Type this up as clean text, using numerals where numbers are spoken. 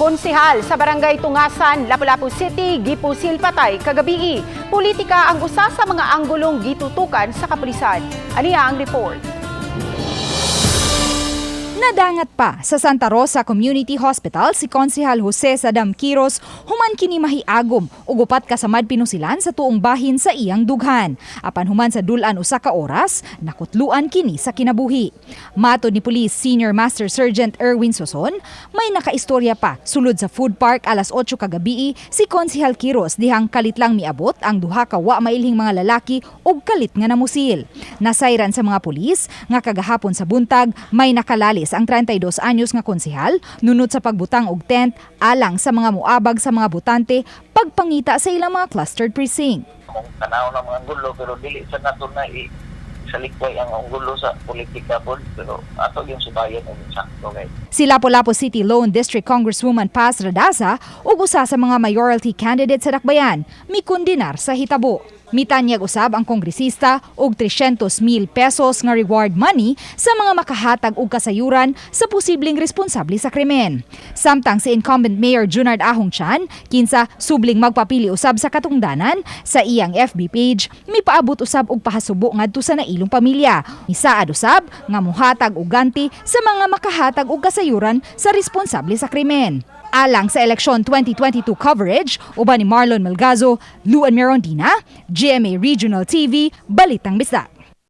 Konsehal sa Barangay Tungasan, Lapu-Lapu City, gipusil patay kagabii. Politika ang usa sa mga anggulong gitutukan sa kapulisan. Aniya ang report. Nadangat pa sa Santa Rosa Community Hospital si Konsehal Jose Sadam Quiros human kini mahiagom ug upat ka samad pinusilan sa tuong bahin sa iyang dughan. Apan human sa dul-an usa ka oras, nakutluan kini sa kinabuhi. Matod ni Police Senior Master Sergeant Erwin Soson, may nakaistorya pa sulod sa food park alas 8 kagabii si Konsehal Quiros dihang kalit lang miabot ang duha ka wa mailhing mga lalaki ug kalit nga namusil. Nasayran sa mga pulis nga kagahapon sa buntag may nakalalis ang 32 anyos nga konsehal nunot sa pagbutang og tent alang sa mga muabag sa mga botante pagpangita sa ilang mga clustered precinct. Kung tanaw ng mga gulo, pero dili sa nato na i salikway ang gulo sa politika po, pero ato yung subayon og sakto kay Si Lapu-Lapu City Lone District Congresswoman Paz Radaza ug usa sa mga mayoralty candidate sa Dakbayan mikundinar sa hitabo. Mitanyag usab ang kongresista og 300,000 pesos nga reward money sa mga makahatag og kasayuran sa posibleng responsable sa krimen. Samtang si incumbent Mayor Junard Ahong Chan, kinsa subling magpapili usab sa katungdanan, sa iyang FB page, mipaabot usab og pahasubo ngadto sa nailong pamilya. Misaad usab nga muhatag og ganti sa mga makahatag og kasayuran sa responsable sa krimen. Alang sa eleksyon 2022 coverage, uban ni Marlon Melgazo, Luan Mirondina, GMA Regional TV, Balitang Bisdak.